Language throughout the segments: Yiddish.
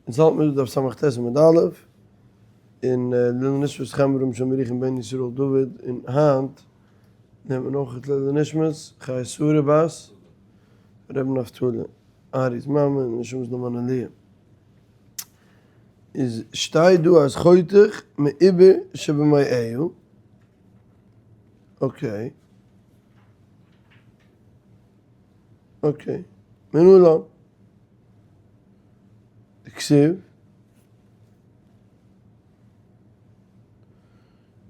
אונז האלט מיר דא דף ס"ט עמוד א', און לעילוי נשמת חיים אברהם שלמה ירוחם בן ישראל דוד, און היינט נעמט מען אויך לעילוי נשמת חי' שרה בת ר' נפתלי, ארי'ס מאמע און נשמת נאמן עליה. איז שטייט דא אז חותך מעובר שבמעיה, okay. Okay, מנלן. דכתיב,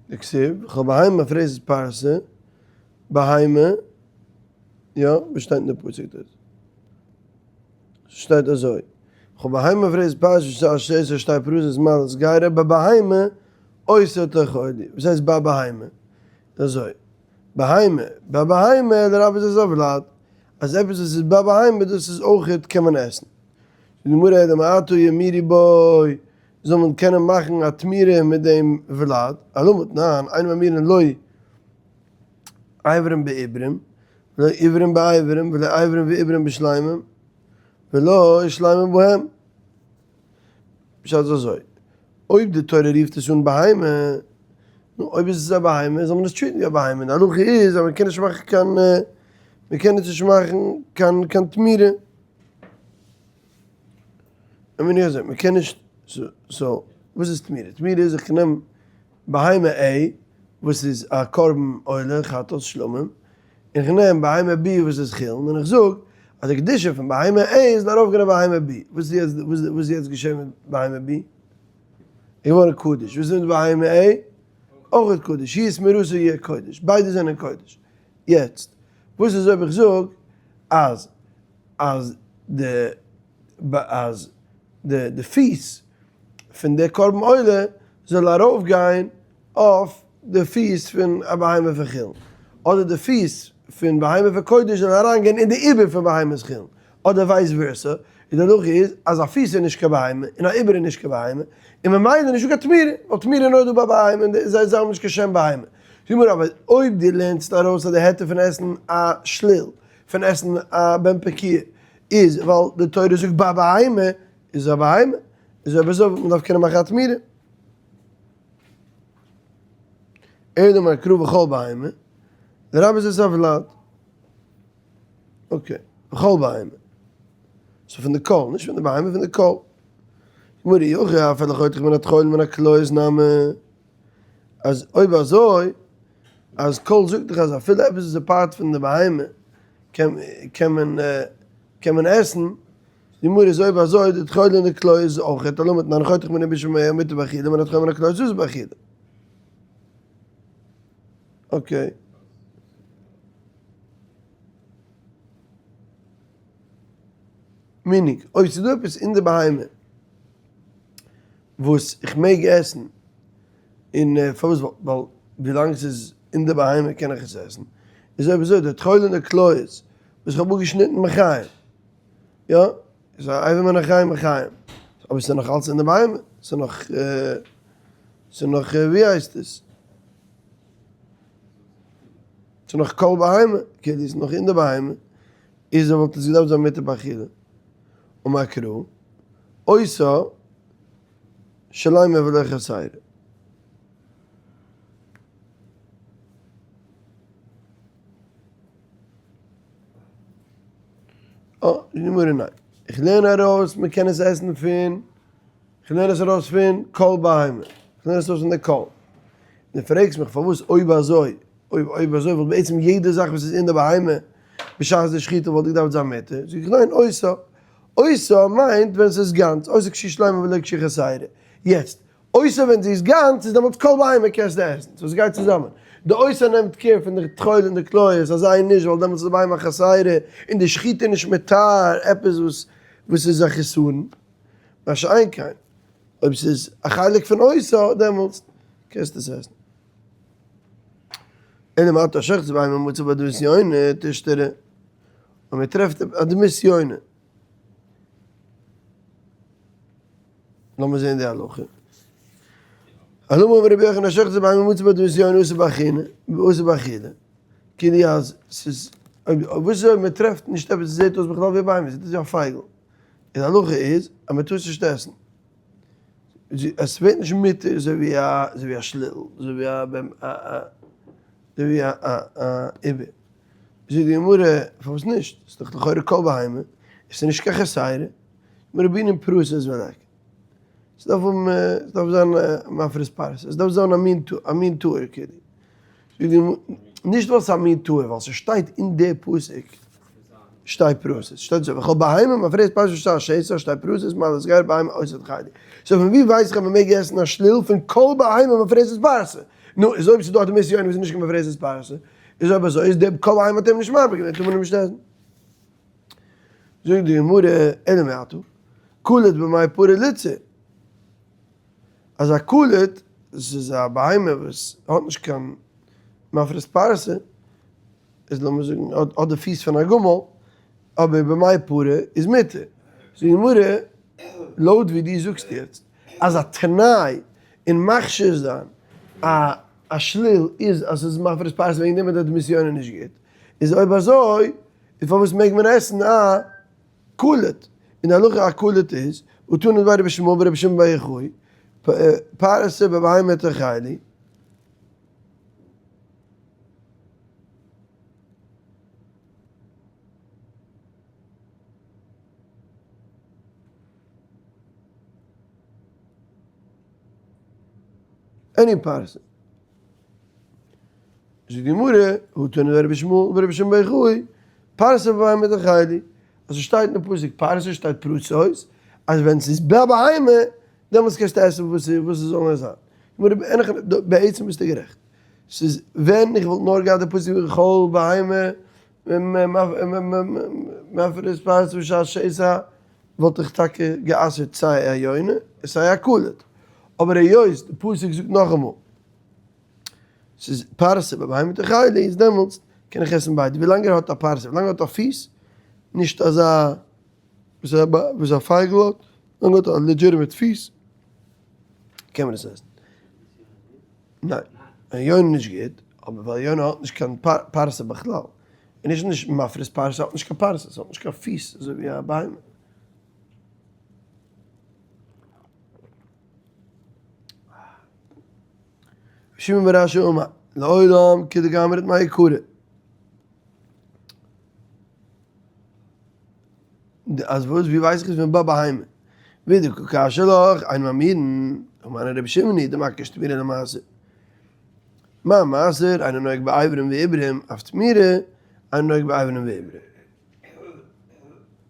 דכתיב, וכל בהמה מפרסת פרסה, בהמה, יא, וואס שטייט אין די פסוק דארט? ס'שטייט אזוי, וכל בהמה מפרסת פרסה אשר עשה שתי פרסות מעלת גרה בבהמה אותה תאכלו, וואס הייסט בבהמה? אזוי, בהמה, בבהמה לרבות את הולד, אז עפעס וואס איז בבהמה דאס איז אויכעט קען מען עסן. זאגט די גמרא אלא מעתה ימירו בו, זאל מען קענען מאכן א תמורה מיט דעם ולד, אלא תנן, אין ממירין לא אברים באיברים, ולא איברים באברים, ולא אברים ואיברים בשלמים, ולא שלמים בהם. פשט איז אזוי, אויב די תורה רופט עס אן בהמה, נו אויב איז עס א בהמה זאל מען עס treat ן ווי א בהמה, און די הלכה איז אז מען קען נישט מאכן קיין, מען קען עס נישט מאכן קיין קיין תמורה. I mean אזוי, מען קען נישט, so וואס איז תמורה? תמורה איז איך נעם בהמה A וואס איז א קרבן עולה, חטאת, שלמים, און איך נעם בהמה B וואס איז חולין, און איך זאג אז די קדושה פון בהמה A איז ארויפגיין אויף בהמה B. וואס איז יעצט, וואס איז יעצט געשען מיט בהמה B? איז געווארן קדוש. וואס איז מיט בהמה A? אויך קדוש. היא ותמורתה יהיה קודש. ביידע זענען קודש. יעצט, וואס איז אויב איך זאג אז אז די אז די די פיס פון די קרבן עולה זאל ארויף גיין אויף די פיס פון א בהמה פון חולין, אדער די פיס פון בהמה פון קודש זאל אריין גיין אין די עובר פון בהמת חולין, אדער vice versa, און די הלכה איז אז א פיס איז נישט קיין בהמה און א עובר איז נישט קיין בהמה, און ממילא איז נישטא קיין תמורה, ווייל תמורה איז נאר דא ביי בהמה און זיי האבן נישט קיין שם בהמה. זאג מיר אבער אויב דו לערנסט ארויס אז די היתר פון עסן א שליל פון עסן א בן פקועה איז ווייל די תורה זאגט ביי בהמה איז א בהמה, איז אויב אזוי וואלט מען דארף קענען מאכן א תמורה. אלא אמר קרא וכל בהמה, לרבות את הולד. Okay, וכל בהמה. ס'איז פון די קול, נישט פון די בהמה, פון די קול. גמרא אי הכי אפילו חותך מן הטחול מן הכליות נמי. אז אויב אזוי, אז קול זאגט דאך אז אפילו עפעס איז א part פון די בהמה קען מען קען מען עסן, די גמרא איז אויב אזוי די טחול און די כליות איז אויך אלא מתנן חותך מן העובר שבמעיה מותר באכילה מן הטחול מן הכליות אסור באכילה. Okay. Meaning, אויב ס'איז דא עפעס אין די בהמה וואס איך מעג עסן, און פארוואס ווייל ווילאנג ס'איז אין די בהמה קען איך עס עסן, איז אויב אזוי די טחול און די כליות וואס איך האב אפגעשניטן מחיים, יא, איז א אבר מן החיים מחיים, אבער ס'איז נאך אלץ אין די בהמה, ס'איז נאך, ס'איז נאך ווי הייסט עס? ס'איז נאך כל בהמה, כאילו ס'איז נאך אין די בהמה, איז וואלט עס געדארפט זיין מותר באכילה. אמר קרא, אותה שלימה ולא חסרה. אה, די גמרא ניין. איך לערן ארויס מען קען עס עסן פון, איך לערן עס ארויס פון כל בהמה. איך לערן עס ארויס פון די קול. דו פרעגסט מיך פארוואס אויב אזוי, אויב אויב אזוי וואלט בעצם יעדע זאך וואס איז אין די בהמה בשעת די שחיטה וואלט געדארפט זיין מותר, זאג איך ניין, אותה. אותה מיינט ווען ס'איז גאנץ, אותה כשהיא שלימה ולא כשהיא חסרה. יעצט, אותה ווען זי איז גאנץ איז דעמאלטס כל בהמה קענסטו עסן, so ס'גייט צוזאמען. די אותה נעמט care פון די טחול און די כליות אז זיי נישט ווייל דעמאלטס איז די בהמה חסרה און די שחיטה איז נישט מטהר עפעס וואס וואס איז א חיסרון. מה שאין כן אויב ס'איז א חלק פון אותה דעמאלטס קענסטו עס עסן. אלא מעתה השוחט בהמה ומצא בה דמות יונה תשתרי. און מען טרעפט א דמות יונה. לאמיר זען די הלכה. אלא אמר רבי יוחנן השוחט בהמה ומצא בה דמות יונה אסור באכילה, אסור באכילה. כאילו אז ס'איז, אויב וואס איז אויב מען טרעפט נישט עפעס וואס זעט אויס בכלל ווי א בהמה, זעט אויס ווי א פייגל. די הלכה איז אז מען טאר עס נישט עסן. עס ווערט נישט מותר אזוי ווי א אזוי ווי א שליל, אזוי ווי א אזוי ווי א עובר. זאגט די גמרא, פארוואס נישט? ס'איז דאך לכאורה כל בהמה, עס איז נישט קיין חסירה, מרבינן פרוסות וליכא. ס'דארף האבן, ס'דארף זיין מפריס פרסה, עס דארף זיין א מין טהור כאילו. זאגט די גמרא, נישט ווייל ס'איז א מין טהור, ווייל ס'שטייט אין די פסוק שטייט פרוסות, שטייט אזוי, וכל בהמה מפריס פרסה שטייט שסע, שטייט פרוסות, מעלות גר בהמה עושה תחיידי. so פון ווי ווייס איך אז מ'מעג עסן א שליל פון כל בהמה מפרסת פרסה? נו, איז אויב ס'איז דא א דמות יונה וואס איז נישט קיין מפרסת פרסה, איז אויב אזוי איז די כל בהמה האט אים נישט מרבה געווען, טאר מען אים נישט עסן. זאגט די גמרא, אלא מעתה, כלוט במעי פרה ליתסר. אז א כלוט, דאס איז א בהמה וואס האט נישט קיין מפרס פרסה, איז לאמיר זאגן האט די פיס פון א גמל, אבער במעי פרה איז מותר. זאגט די גמרא, לויט ווי דו זאגסט יעצט אז א תנאי אין מכשיר זיין א שליל איז אז ס'איז מפרס פרסה וועגן דעם איז די דמות יונה נישט גוט, איז אויב אזוי איז פארוואס מעג מען עסן א כלוט? און די הלכה א כלוט איז, ותנא דבי רבי ישמעאל ברבי שמעון בר יוחאי, פרסה בבהמה תאכלו. any פרסה. זאגט די גמרא, הא תנא דבי רבי ישמעאל ברבי שמעון בר יוחאי, פרסה בבהמה תאכלו, אז עס שטייט אין די פסוק פרסה שטייט פרוסות, אז ווען ס'איז בבהמה, דעמאלטס קענסטו עסן וואס וואס עס זאל נאר זיין. בעצם ביסטו גערעכט. ס'איז ווען איך וואלט נאר געהאט די פסוק וכל בהמה מפרס פרסה בשעת שסע וואלט איך טאקע גע'אסר'ט סיי א יונה און סיי א כלוט. אבער היות די פסוק זאגט נאכאמאל ס'איז פרסה בבהמה תאכלו איז דעמאלטס קען איך עסן ביידע ווילאנג ער האט א פרסה ווילאנג ער האט א פיס נישט אזא וואס א פייגל האט ווילאנג ער האט א legitimate פיס קען מען עס עסן. ניין, א יונה נישט גוט, אבער ווייל יונה האט נישט קיין פרסה בכלל, און נישט נישט מפריס פרסה האט נישט קיין פרסה, ס'האט נישט קיין פיס אזוי ווי א בהמה. שמעון בן רשי אמר, לעולם כדגמרת מעיקרא. אז וואס ווי ווייס איך עס פון בא בהמה? ווידער קא קשיא לך, אין מאמירן, אמר רבי שמעון היא דמקיש תמירה למעשר. מה מעשר אינו נוהג באברים ועיבורים, אף תמירה אינו נוהג באברים ועיבורים.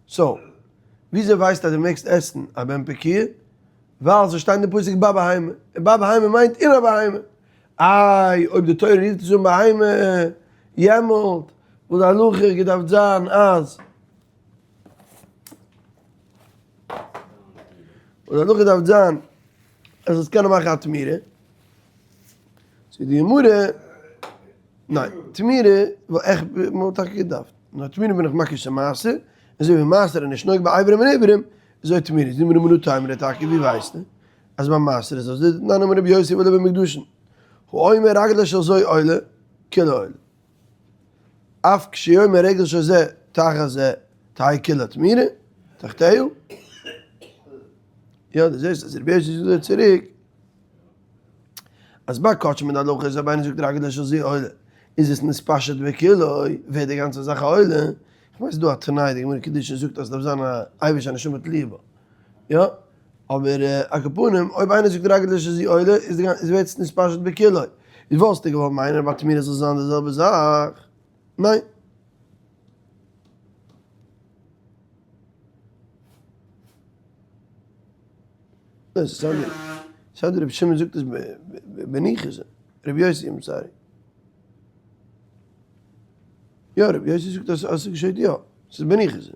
so, וויאזוי ווייסטו אז דו מעגסט עסן א בן פקועה? ווייל ס'שטייט אין די פסוק בא בהמה, און בא בהמה מיינט אין א בהמה. איי, אויב די תורה רופט עס אן בהמה, יעמאלט וואלט די הלכה געדארפט זיין אז וואלט די הלכה געדארפט זיין אז זאלסט קענען מאכן א תמירה. זאגט די גמרא, ניין, תמירה וואלט עכט מען טאקע געדארפט, נאר תמירה בין איך מקיש צו מעשר, אזוי ווי מעשר איז נישט נוהג באברים און עיבורים, אזוי תמירה, זאגט די גמרא מנא תימרא טאקע ווי ווייסטו אז ביי מעשר איז אזוי, דתנן אמר רבי יוסי ולבן מקדשין, האומר רגלה של זו עולה, כולה עולה. אף כשיאמר רגל של זה תחת זה תהא כולה תמירה, תחתיה. יא, דו זעסט אז רבי יוסי זאגט דא צוריק, אז ביי קדשים אין די הלכה איז אויב איינער זאגט רגל של זו עולה, איז עס נתפשט בכולו, ווערט די גאנצע זאך א עולה. איך ווייס ס'איז דא א תנאי, די גמרא קידושין זאגט אז ס'דארף זיין א אבר שהנשמה תלויה בו. יא, אבער על כל פנים, אויב איינער זאגט רגל של זו עולה, איז די גאנצע, ווערט עס נתפשט בכולו. איז וואלסטו געוואלט מיינען אז ביי תמירה זאל זיין די זעלבע זאך? ניין. סאנדער רבי שמעון זאגט עס בניחותא, רבי יוסי I'm sorry. יא רבי יוסי זאגט אז עס געשעט יא, ס'איז בניחותא.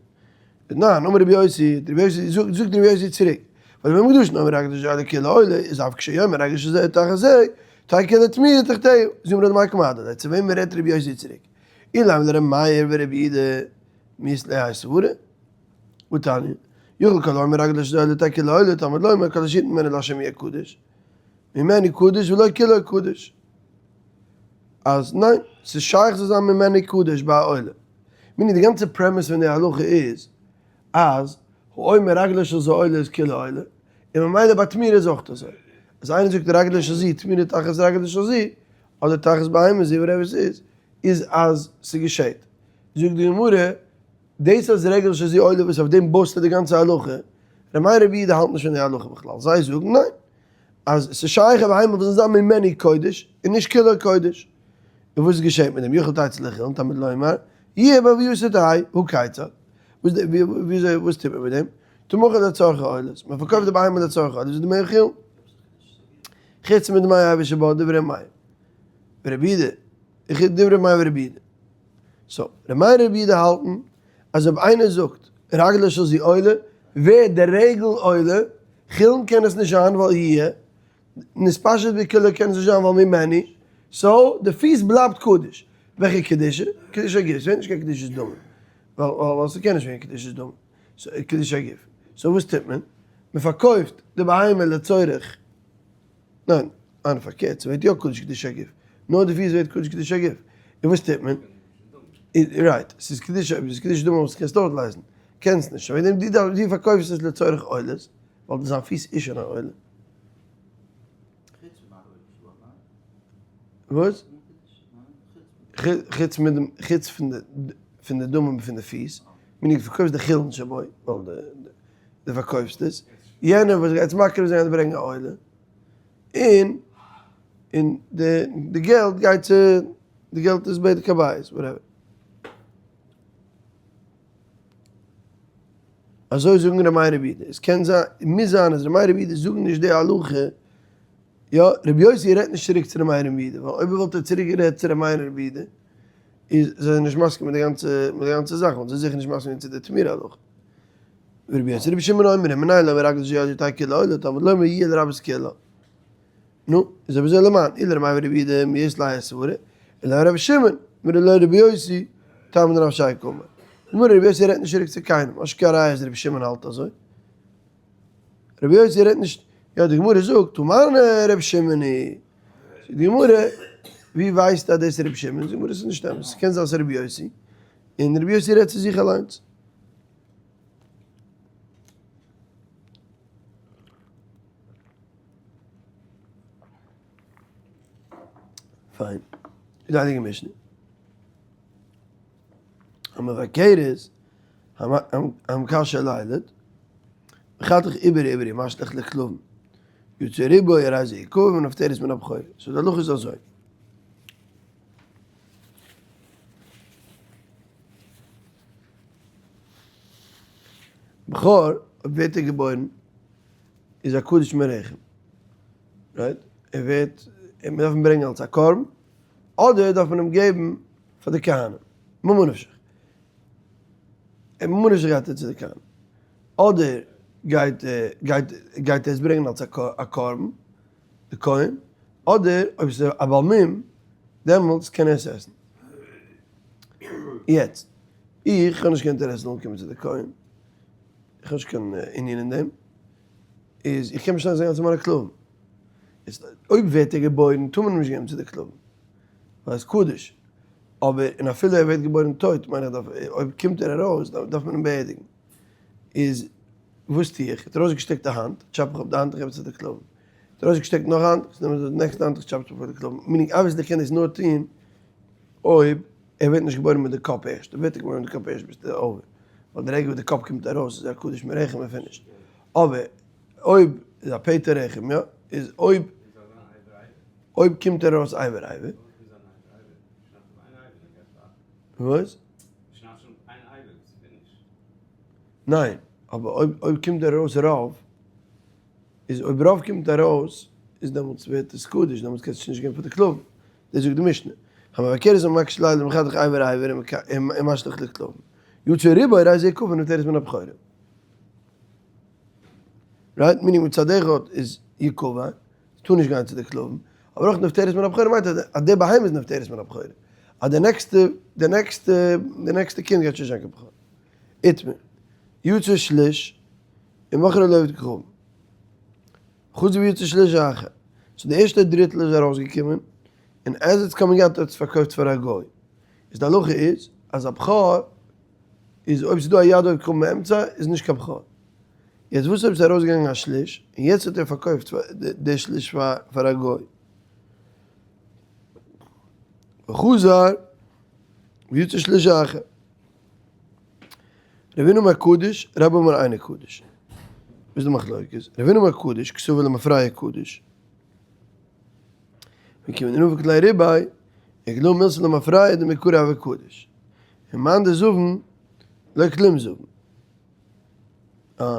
ניין, אמר רבי יוסי, רבי יוסי זאגט זאגט רבי יוסי צוריק, ווייל ביים מקדש נאמר רגל של כולה עולה, איז אף כשיאמר רגל של זה תחת זה, תהא כולה תמירה תחתיה, זאגט מיר מאי קא מדלי, צו וועם רעדט רבי יוסי צוריק? אילימא לרבי מאיר ורבי יהודה מית להו האי סברא? והתניא, יכול כל האומר רגלו של זה תהא כולה עולה, תלמוד לומר כל אשר יתן ממנו להשם יהיה קדוש, ממנו קדוש ולא כולו קדוש. אז ניין, ס'איז שייך צו זיין ממנו קדוש ביי א עולה. meaning די גאנצע premise פון די הלכה איז אז האומר רגלו של זה עולה איז כולה עולה, און ממילא ביי תמורה איז אויך אזוי. אז איינער זאגט רגלו של זו תמורה תחת רגלו של זו, אדער תחת בהמה זו whatever ס'איז, איז אז ס'געשעט. זאגט די גמרא, דאס אז רגל של זו עולה וואס אויף דעם בויסטו די גאנצע הלכה, ר' מאיר רבי יהודה האלט נישט פון די הלכה בכלל, זיי זאגן ניין, אז ס'איז שייך א בהמה וואס זאל זיין ממנו קודש און נישט כולו קודש. און וואס געשעט מיט דעם יכול תצא לחולין תלמוד לומר יהיה בהוייתו תהא הא כיצד? וואס די וויאזוי וואס טוט מען מיט דעם? תמכר לצרכי עולות, מען פארקויפט די בהמה לצרכי עולות איז דמי חולין. חוץ מדמי אבר שבו דברי מאיר ורבי יהודה, דברי מאיר ורבי יהודה. so, ר' מאיר און רבי יהודה האלטן אז אויב איינער זאגט רגלו של זו עולה, ווערט די רגל עולה, חולין קען עס נישט זיין ווייל יהיה, נתפשט בכולו קען עס נישט זיין ווייל ממנו, so די פיס בלייבט קדוש. וועלכע קדושה? קדושת הגוף, ס'ווערט נישט קיין קדושת דמים, ווייל ס'קען נישט ווערן קדושת דמים, קדושת הגוף. so וואס טוט מען? מ'פארקויפט די בהמה לצורך, ניין, ניין פארקערט, ס'ווערט יא קדוש קדושת הגוף, נאר די פיס ווערט קדוש קדושת הגוף, און וואס טוט מען? right, ס'איז קדוש, אויב ס'איז קדושת דמים וואס קענסטו אויסלייזן? קענסט נישט, וועגן דעם דו פארקויפסט עס לצורך עולות, ווייל זיין פיס איז שוין א עולה. וואס? חוץ מיט דעם, חוץ פון די, פון די דמים פון די פיס, meaning דו פארקויפסט די חולין שבו, ווייל דו פארקויפסט עס, יענער וואס גייט עס מקריב זיין גייט ברענגען א עולה, און און די די געלט גייט צו, די געלט איז בדק הבית, whatever. אזוי זאגן ר' מאיר רבי יהודה, עס קען זיין, מוז זיין אז ר' מאיר רבי יהודה זאגן נישט די הלכה, יא, רבי יוסי רעדט נישט צוריק צו ר' מאיר רבי יהודה, ווייל אויב וואלט ער צוריק גערעדט צו ר' מאיר רבי יהודה, איז זיי זענען נישט מסכים מיט די גאנצע, מיט די גאנצע זאך, וואלט זיי זיכער נישט מסכים געווען צו די תמורה הלכה. ורבי יוסי רבי שמעון אומר, מנין לומר רגלו של זו תהא כולה עולה, תלמוד לומר יהיה לרבות כולה. נו, איז אויב אזוי למאן, אי לר' מאיר ורבי יהודה מי יש ליה סברא, אלא לרבי שמעון, ולא רבי יוסי, טעמא דנפשיה קאמר. גמרא רבי יוסי רעדט נישט צוריק צו קיינעם, משא כ א ראיה אז רבי שמעון האלט אזוי. רבי יוסי רעדט נישט, יא די גמרא זאגט, הא מני רבי שמעון היא. זאגט די גמרא, ווי ווייסטו אז דאס איז רבי שמעון? זאגט די גמרא, ס'איז נישט אמת, ס'קען זיין ס'איז רבי יוסי, און רבי יוסי רעדט צו זיך אליינס. פיין. די הייליגע משנה. המבכרת המקשה לילד, מחתך עיבור עברי משליך לכלבים. יצא רובו הרי זה יקוב ונפטרת מן הבכור. so די הלכה איז אזוי. בכור, אויב ווערט ער געבוירן איז א קדוש מרחם, right? ער ווערט, מען דארף אים ברענגען אלס א קרבן, אדער דארף מען אים געבן פאר די כהנים, ממה נפשך, ממה נפשך גייט ער צו די כהנים, אדער גייט גייט גייט ער עס ברענגען אלס א קרבן, די כהן, אדער אויב עס איז א בעל מום, דעמאלטס קען ער עס עסן. יעצט, איך האב נישט קיין אינטערעסע אנקומען צו די כהן, איך האב נישט קיין ענין אין דעם, איז איך קען משנה זיין צו מיינע כלבים. איז אויב ווערט ער געבוירן טאר מען אים נישט געבן צו די כלבים, ווייל ער איז קדוש, אבער און אפילו ער ווערט געבוירן טויט מיין איך דארף אויב קומט ער ארויס דארף מען אים באערדיגן. איז וואס טו איך? האט ער ארויסגעשטעקט א האנט, טשאפ איך אפ די האנט איך געב עס צו די כלבים. האט ער ארויסגעשטעקט נאך א האנט, איך נעם די נעקסטע האנט איך טשאפ עס אפ פאר די כלבים. meaning obviously איך קען דאס נאר טון אויב ער ווערט נישט געבוירן מיט די קאפ ערשט, אויב ווערט ער געבוירן מיט די קאפ ערשט ביסטו over, ווייל די רגע וואס די קאפ קומט ארויס איז ער א קדוש מרחם און finished, אבער אויב איז א פטר רחם יא, איז אויב אויב קומט ער ארויס אבר אבר. וואס? ניין, אבער אויב אויב קומט ער ארויס רוב, איז אויב רוב קומט ארויס, איז דעמאלטס ווערט עס קדוש, דעמאלטס קענסטו שוין נישט געבן פאר די כלבים. דאס זאגט די משנה, המבכרת המקשה לילד מחתך אבר אבר ומשליך לכלבים. יצא רובו הרי זה יקוב ונפטרת מן הבכורה. right? meaning מצד אחד איז יקובה, טאר נישט גיין צו די כלבים, אבער אויך נפטרת מן הבכורה מיינט אז די בהמה איז נפטרת מן הבכורה, אז די נעקסטע, די נעקסטע, די נעקסטע קינד גייט שוין נישט זיין קיין בכור. איתמר, יצא שליש, ומכרו לעובד כוכבים. חוץ ווי יצא שליש אחר. so די ערשטע דריטל איז ארויסגעקומען, און as it's coming out האט עס פארקויפט פאר א גוי. איז די הלכה איז, אז א בכור איז אויב ס'איז דא א יד עובד כוכבים באמצע איז נישט קיין בכור. יעצט וואס אויב ס'איז ארויסגעגאנגען א שליש, און יעצט האט ער פארקויפט די שליש פאר א גוי? וחזר ויצא שליש אחר. רב הונא אמר קדוש, רבה אמר אינו קדוש. וואס איז די מחלוקת? רב הונא אמר קדוש, קסבר למפרע קדוש. וכיוון דנפק ליה ריביה, איגלאי מילתא למפרע דמעיקרא הוה קדוש. און מאן דזבין לא כלום זבין. אה.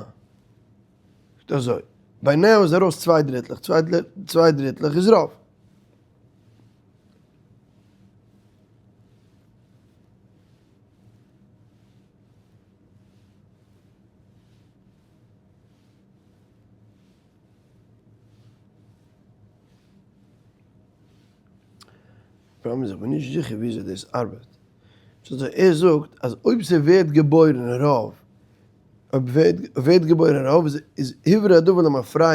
זאגט אזוי. ביי now איז ארויס צוויי דריטלעך, צוויי דריטלעך איז רוב. פראבלעם איז איך בין נישט זיכער וויאזוי דאס ארבעט. סאו ער זאגט אז אויב ס'ווערט געבוירן רוב, אויב ווערט געבוירן רוב איז הוברר הדבר למפרע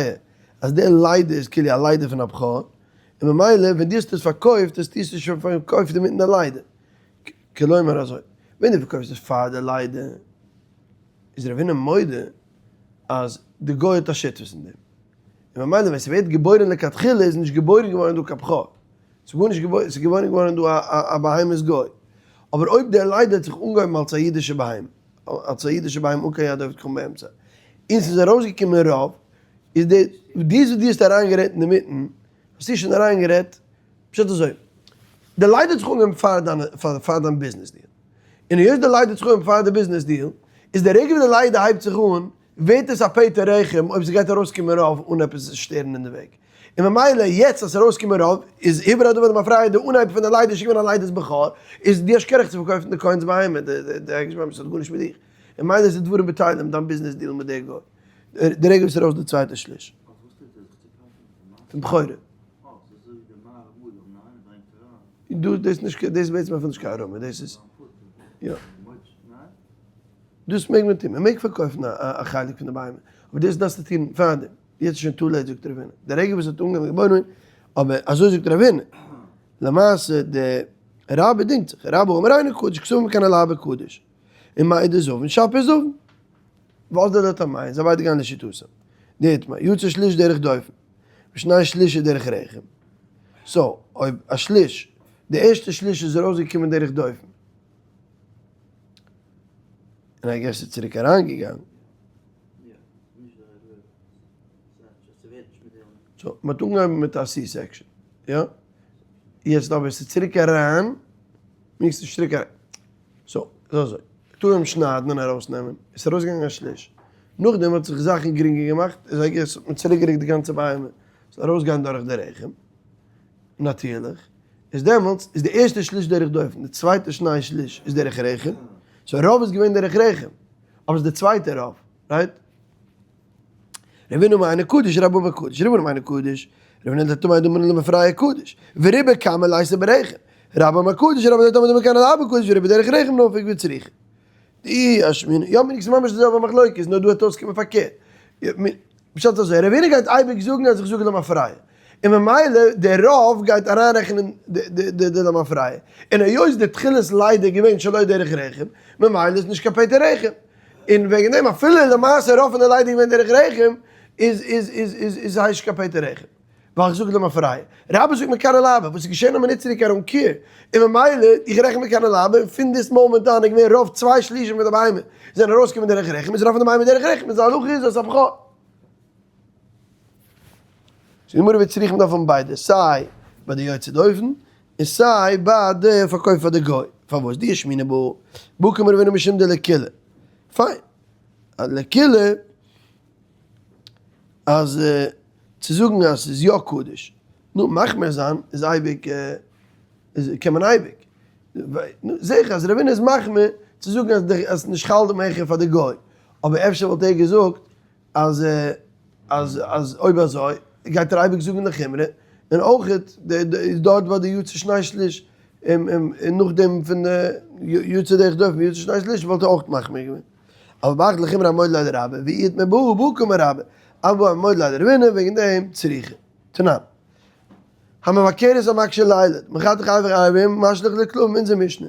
אז די לידה איז כאילו א לידה פון א בכור, און ממילא ווען דו האסט עס פארקויפט האסטו עס שוין פארקויפט אינמיטן די לידה. כלומר אזוי, ווען דו פארקויפסט עס פאר די לידה איז רב הונא מודה אז די גוי האט א שותפות אין דעם, און ממילא ווען ס'ווערט געבוירן לכתחילה איז נישט געבוירן געווארן דא קיין בכור, ס'איז גארנישט געבוירן, ס'איז געבוירן געווארן דא א בהמות גוי. אבער אויב דער לידה האט זיך אנגעהויבן אלס א אידישע בהמה, אלס א אידישע בהמה אן קיין יד עובד כוכבים באמצע, און ס'איז ארויסגעקומען רוב, איז די, דאס וואס דו האסט אריינגערעדט אינמיטן, האסטו שוין אריינגערעדט, פשט אזוי, די לידה האט זיך אנגעהויבן פאר דיין, פאר דיין ביזנעס deal, און היות די לידה האט זיך אנגעהויבן פאר די ביזנעס deal, איז די רגע וואס די לידה הייבט זיך אן, ווערט עס א פטר רחם אויב ס'גייט ארויסקומען רוב אן עפעס שטערן אין די וועג. און ממילא יעצט אז ס'איז ארויסגעקומען רוב, איז הוברר הדבר למפרע די אנהייב פון די לידה איז שוין געווען א לידת בכור, איז דו האסט קיין רעכט צו פארקויפן די כהן'ס בהמה, די הקדש בהמה, ס'האט גארנישט מיט דיך. און ממילא איז די דברים בטלים דיין ביזנעס deal מיט די גוי. די רגע וואס ס'איז ארויס די צווייטע שליש. פון בכורה. דא דאס נישט דאס בעצם אפילו נישט קיין הערמה דאס איז יא. דאס מעג מען טון, מען מעג פארקויפן א חלק פון די בהמה, אבער דאס דארפסטו טון פארדעם. יעצט איז שוין too late זאגט רב הונא, די רגע וואס האט אנגעהויבן געבוירן ווערן, אבער אזוי זאגט רב הונא, למעשה די רבי דינגט זיך, רבה אמר אינו קדוש קסבר מכאן ולהבא קדוש, און מאי דזבין שפיר זבין, וואס דער לטעמיה, זיי ביידע גייען לשיטתם, דאיתמר, יצא שליש דרך דופן, ושני שליש דרך רחם, so אויב א שליש, די ערשטע שליש איז ארויסגעקומען דרך דופן, און I guess איז צוריק אריינגעגאנגען. so מ'האט אנגעהויבן מיט א C-section, יא? יעצט אבער ס'איז צוריק אריין, מיינט ס'איז צוריק אריין. so, איז אזוי, מ'טאר אים שניידן און ארויסנעמען, עס איז ארויסגעגאנגען א שליש. נאכדעם האט זיך זאכן גרינגער געמאכט, איז I guess האט מען צוריקגערוקט די גאנצע בהמה, ס'זאל ארויסגיין דורך די רחם, נאטירליך. איז דעמאלטס איז די ערשטע שליש דרך דופן, די צווייטע שני שליש איז דרך רחם, so רוב איז געווען דרך רחם, אבער ס'איז די צווייטע רוב, right? רב הונא אמר אינו קדוש רבה אמר קדוש רב הונא אמר אינו קדוש רב הונא לטעמיה דאמר למפרע קדוש ורובא קמא ליתא ברחם רבה אמר קדוש רבה לטעמיה דאמר מכאן ולהבא קדוש ורובא דרך רחם נפיק וצריכא דאי אשמעינן יא מיר איז ממש די זעלבע מחלוקת נאר דא האט אויסגעקומען פארקערט פשט אזוי רב הונא גייט אייביג זאגן אז איך זאג למפרע און ממילא דער רוב גייט אריינרעכענען די למפרע און היות די תחילת לידה איז געווען שלא דרך רחם ממילא איז נישט קיין פטר רחם. און וועגן דעם אפילו למעשה רוב פון די לידה געווען דרך רחם, איז איז איז איז איז הייסט נישט קיין פטר רחם. ווייל איך זאג למפרע. רבה זאגט מכאן ולהבא, וואס איז געשען א מינוט צוריק I don't care. און ממילא, איך רעכן מכאן ולהבא, און פון this moment אן איז געווען רוב צוויי שלישים פון די בהמה זענען ארויסגעקומען דרך רחם, איז רוב פון די בהמה דרך רחם, איז די הלכה איז אז הבכור. זאגט די גמרא וצריך מ'דארף האבן ביידע, סיי ביי די יוצא דופן, און סיי ביי די פארקויף פאר די גוי, פארוואס דאי אשמעינן בהא בהא קאמר רב הונא משום דלקולא, פיין, אז לקולא אז צו זאגן אז ס'איז יא קדוש, נו מחמיר זיין איז אייביג איז קען מען אייביג, נו זעה איך אז רב הונא איז מחמיר צו זאגן אז ס'איז נישט חל די מכר פאר די גוי, אבער אפשר וואלט ער געזאגט אז אז אז אויב אזוי גייט ער אייביג זאגן די חומרא, און אויך איז דארט ביי די יצא שני שליש, און נאכדעם פון די יצא דרך דופן יצא שני שליש וואלט ער אויך מחמיר געווען. אבל בהך לחומרא מודה ליה לרבה, ואי איתמר בהא בהא קאמר רבה, אבל בהא מודה ליה לרב הונא וועגן דעם צריכא. תנן. הממכרת המקשה לילד, מחתך אבר אברים משליך לכלבים אונזער משנה.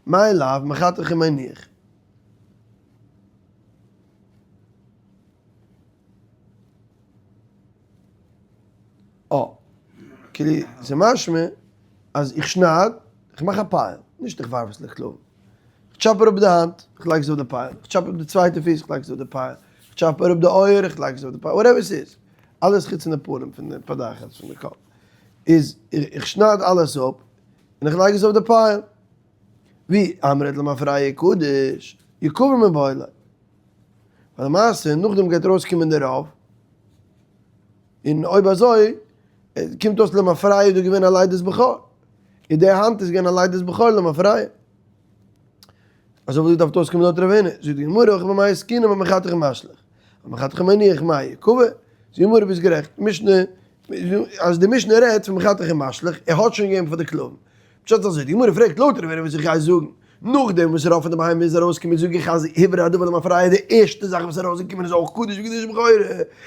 מאי לאו מחתך ומניח. אה, כאילו, ס'איז משמע אז איך שנייד, איך מאך א pile, נישט איך ווארף עס לכלבים. איך טשאפ אראפ די האנט, איך לייג עס אויף די pile, איך טשאפ אראפ די צווייטע פיס, איך לייג עס אויף די pile, איך טשאפ אראפ די אויער, איך לייג עס אויף די pile, whatever ס'איז. אלעס חוץ פון די פנים, פון די פדחת, פון די קאפ. איז, איך שנייד אלעס אפ, און איך לייג עס אויף די pile. ואי אמרת למפרע קדוש, יקבר מיבעי ליה. ווייל למעשה נאכדעם גייט ארויסקומען די רוב, און אויב אזוי קומט אויס למפרע איז דא געווען א לידת בכור, און די האנט איז געווען א לידת בכור למפרע. אזוי וואלט געדארפט אויסקומען לויט רב הונא. זאגט די גמרא, הכא במאי עסקינן במחתך ומשליך, המחתך ומניח מאי יקבר, זאגט די גמרא ביסט גערעכט, משנה, אז די משנה רעדט פון מחתך ומשליך, ער האט שוין געגעבן פאר די כלבים. פשט אזוי, די גמרא פרעגט לויט רב הונא וואס איך גיי זאגן, נאכדעם וואס רוב פון די בהמה איז ארויסגעקומען זאג איך אז הוברר הדבר למפרע די ערשטע זאך וואס איז ארויסגעקומען איז אויך קדוש וקדושת בכורה,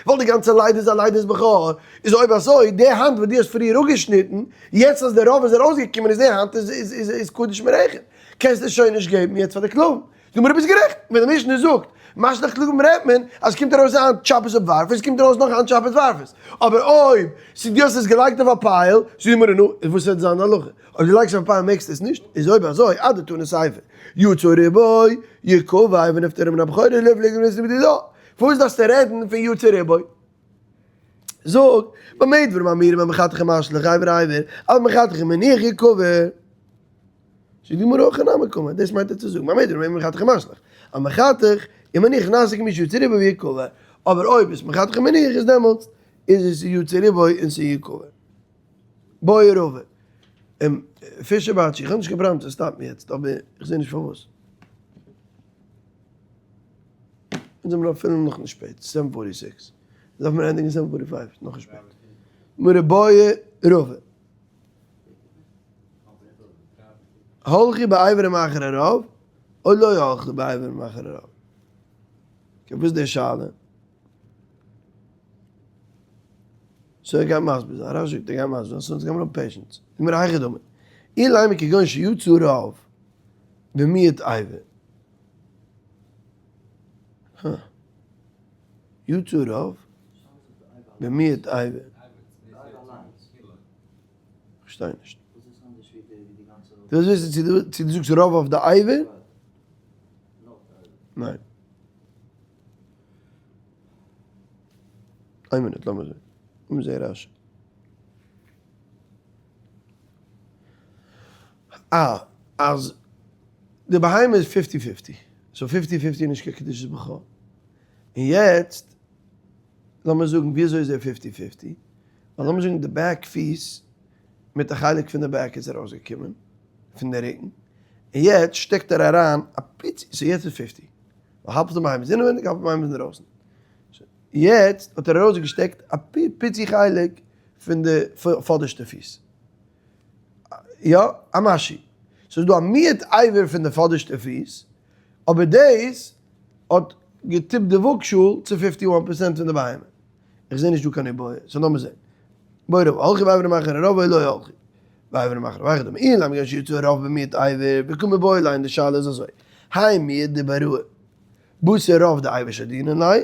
ווייל די גאנצע לידה איז א לידת בכור, איז אויב אזוי די האנט וואס דו האסט פריער אפגעשניטן, יעצט אז די רוב איז ארויסגעקומען איז די האנט איז קדוש מרחם, קענסטו עס שוין נישט געבן יעצט פאר די כלבים. די גמרא ביסט גערעכט, ווען די משנה זאגט משליך כלבים רעדט מען אז ס'קומט ארויס א האנט טשאפ עס אפ ווארף עס, קומט ארויס נאך א האנט טשאפ עס ווארף עס, אבער אויב ס'איז דו האסט עס געלייגט אויף א pile, זאגט די גמרא נו, איז וואס וועט זיין די הלכה? אויב דו לייגסט אויף א pile מעגסטו עס נישט, איז אויב אזוי אדתני סיפא, יצא רובו יקבר ונפטרה מן הבכורה ליפלוג בדידה, פארוואס דארפסטו רעדן פון יצא רובו? זאג, במה דברים אמורים במחתך ומשליך אבר אבר, אבל במחתך ומניח יקבר. זאגט די גמרא הכי נמי קאמר, דאס מיינט ער צו זאגן, במה דברים אמורים במחתך ומשליך, אז מחתך ומניח נעשה כמי שיצא רובו ויקבר, אבער אויב איז מחתך ומניח איז דעמאלטס איז עס יצא רובו און ס'איז יקבר. בעי רבא. און פישער באטשי, איך האב נישט קיין פראבלעם צו סטאפן יעצט, אבער איך זע נישט פארוואס. אונז זעמיר אפילו נאכנישט שפעט, 7:46. דארף מען ענדיגן 7:45, נאכנישט שפעט. גמרא בעי רבא. הלכו באברים אחר הרוב, או לא הלכו באברים אחר הרוב. okay, וואס איז די שאלה? so ער גייט מסביר זיין, רש"י זאגט ער גייט מסביר זיין, so אונז גיימיר האבן patience. גמרא היכי דמי. אילימא כגון שיצא רוב במיעוט אבר. הא. יצא רוב במיעוט אבר. כ'פארשטיי נישט. דו ווילסט וויסן צו דו צו דו זאגסט רוב אויף די אבר? ניין. איין מינוט לאמיר זען. לאמיר זען רש"י. אה, אז די בהמה איז fifty fifty. so fifty fifty איז נישט קיין קדושת בכור. און יעצט לאמיר זאגן וויאזוי איז ער fifty fifty? ווייל לאמיר זאגן די back פיס מיט א חלק פון די back איז ארויסגעקומען פון די רוקן, און יעצט שטעקט ער אריין א פיצי, so יעצט איז fifty, ווייל האלב פון די בהמה איז אינעווייניג האלב פון די בהמה איז אינדערויסן, יעצט האט ער ארויסגעשטעקט א פיצי חלק פון די פאדערשטע פיס, יא, א משהו, ס'איז דא א מיעוט אבר פון די פאדערשטע פיס, אבער דאס האט געטיפט די וואגשאל צו fifty one percent פון די בהמה. איך זע נישט דא קיין איבעיא, so לאמיר זען. בעי רבא, הלכו באברים אחר הרוב או לא הלכו באברים אחר הרוב, היכי דמי אילימא כגון שיצא רוב במיעוט אבר, וקא מיבעיא ליה, די שאלה איז אזוי, האי מיעוט דבראי, בתר רוב דאבר שדינן ליה,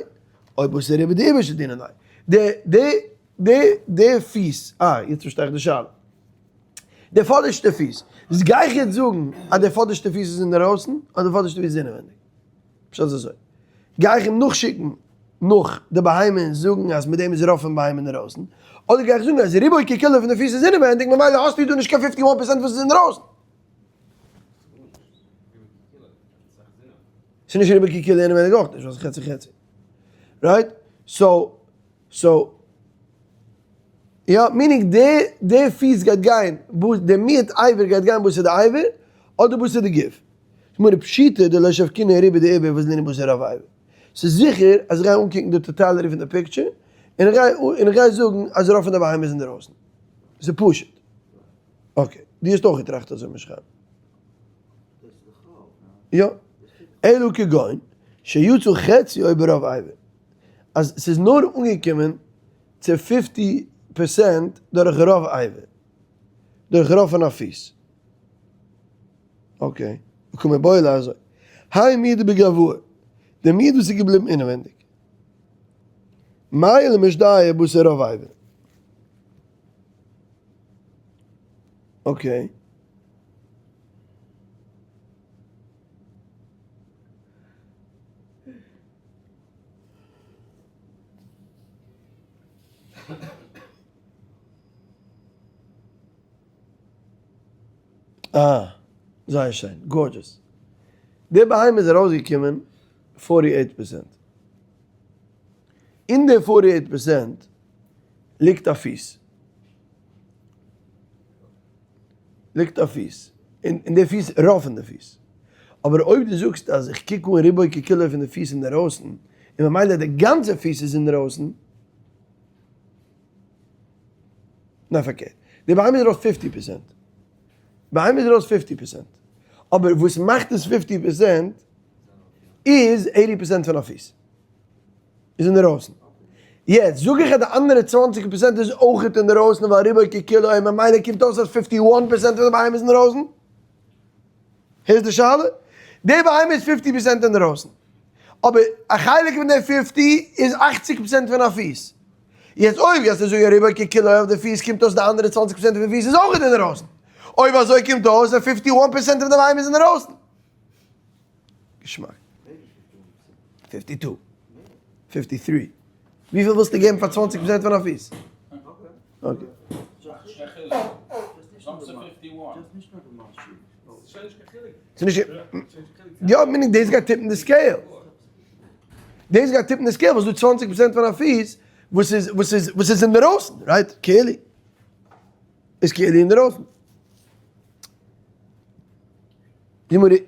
או בתר רובא דאיבר שדינן ליה. די די די די פיס, אה יעצט פארשטיי איך די שאלה. די פאדערשטע פיס, איז גיי איך יעצט זאגן אז די פאדערשטע פיס איז אינדערויסן אדער די פאדערשטע פיס איז אינעווענדיג? פשט איז אזוי, גיי איך אים נאכשיקן נאך די בהמה און זאגן אז מיט דעם איז רוב פון בהמה אינדערויסן, אדער גיי איך זאגן אז רובו ככולו פון די פיס איז אינעווענדיג ממילא האסטו דא נישט קיין fifty one percent וואס איז אינדערויסן. ס'איז נישט רובו ככולו אינעווענדיג אויך נישט ווייל ס'איז חצי חצי. right? so so יא, meaning די די פיס גייט גיין די מיעוט אבר גייט גיין בתר די אבר אדער בתר די גוף. גמרא פשיטא דלא שבקינן רובא דאיבר ואזלינן בתר רוב אבר. ס'איז זיכער אז איך גיי אנקוקן די totality פון די picture, און איך גיי און איך גיי זאגן אז רוב פון די בהמה איז אינדערויסן. ס'איז פשוט. okay. דו האסט אויך געטראכט אזוי משכם. יא. אלא כגון שיצא חציו ברוב אבר. אז ס'איז נאר אנגעקומען צו fifty percent דורך רוב אבר. דורך רוב פון א פיס. okay, וקא מיבעיא ליה אזוי. האי מיעוט דבגואי, די מיעוט וואס איז געבליבן אינעווענדיג. מהו למשדעי בתר רוב אבר. Okay. אה, זייער שיין, gorgeous. די בהמה איז ארויסגעקומען 48%. אין די 48% ליגט א פיס. ליגט א פיס. אין די פיס, רוב פון די פיס. אבער אויב דו זאגסט אז איך קוק אן רובו ככולו פון די פיס אינדערויסן, און ממילא די גאנצע פיס איז אינדערויסן, ניין פארקערט, די בהמה איז ארויס 50%. בהמה איז ארויס 50%. אבער וואס מאכט עס 50% איז 80% פון א פיס. איז אינדערויסן. יעצט זאג איך אז די אנדערע 20% איז אויכעט אינדערויסן ווייל רובו ככולו און ממילא קומט אויס אז 51% פון די בהמה איז אינדערויסן. הערסט די שאלה? די בהמה איז 50% אינדערויסן. אבער א חלק פון די 50 איז 80% פון א פיס. יעצט אויב גייסטו זאגן רובו ככולו אויף די פיס קומט אויס די אנדערע 20% פון די פיס איז אויכעט אינדערויסן. אויב אזוי קומט אויס אז 51% פון די בהמה איז אינדערויסן. געשמאק. 52. 53. וויפיל ווילסטו געבן פאר 20% פון א פיס? Okay. יא, meaning דאס גייט tip ן די scale. דאס גייט tip ן די scale וואס דא 20% פון א פיס וואס איז וואס איז וואס איז אינדערויסן, right? כאילו. איז כאילו אינדערויסן.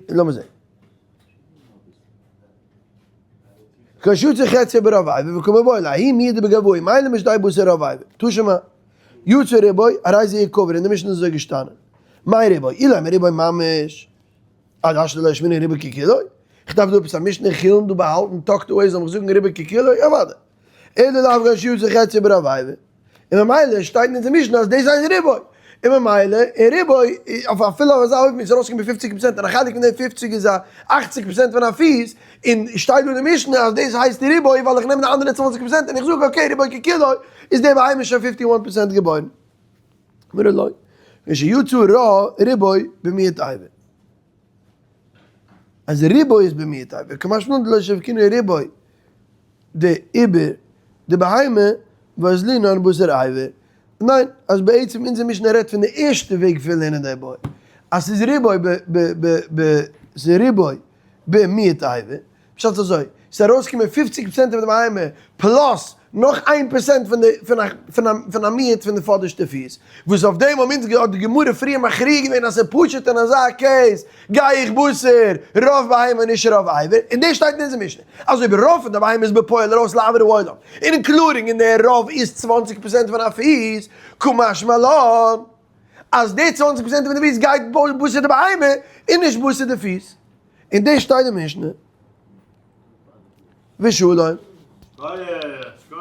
לאמיר זען. כשיצא חציו ברוב אבר וקא מיבעיא ליה, ההוא מיעוט דבגבאי, מילא משדי בתר רוב אבר. תא שמע. יצא רובו, הרי זה יקבר, אין די משנה איז אזוי געשטאנען. מאי רובו? אילימא רובו ממש. עד השתא לא אשמעינן רובו ככולו? איך דארף דא עפעס א משנה חולין דא באהאלטן tucked away זאל מיך זאגן רובו ככולו? אוודאי. אלא לאו כגון שיצא חציו ברוב אבר. און ממילא שטייט אין אונזער משנה אז דאס הייסט רובו, און ממילא אין רובו אויף אפילו אויף אזא אופן איז ארויסגעקומען 50% און א חלק פון די 50 איז א 80% פון א פיס, און שטייט דא אין די משנה אז דאס הייסט רובו ווייל איך נעם די אנדערע 20% און איך זאג okay רובו ככולו איז דער בהמה שוין 51% געבוירן. אמרו לא, כשיצא רובו במיעוט אבר. אז רובו איז במיעוט אבר, קמשמע לן דלא שבקינן רובו די איבער די בהמה ואזלינן בתר אבר. ניין, אז בעצם אונזער משנה רעדט פון די ערשטע וועג פון לערנען די איבעיא, אז ס'איז רובו ב ב ב ב ס'איז רובו במיעוט אבר, פשט איז אזוי, ס'איז ארויסגעקומען 50% פון די בהמה plus נאך 1% פון די פון א פון א פון א מיעוט פון די פאדערשטע פיס, וואס אויף דעם האבן אונז האט די גמרא פריער מכריע געווען אז ס'איז פשוט אין אזא case גיי איך בתר רוב בהמה נישט רוב אבר, און דאס שטייט אין אונזער משנה אז אויב רוב פון די בהמה איז בפועל ארויס לאויר העולם, including אין דער רוב איז 20% פון א פיס, קא משמע לן אז די 20% פון די פיס גייט בתר די בהמה און נישט בתר די פיס. און דאס שטייט אין משנה. ושלום.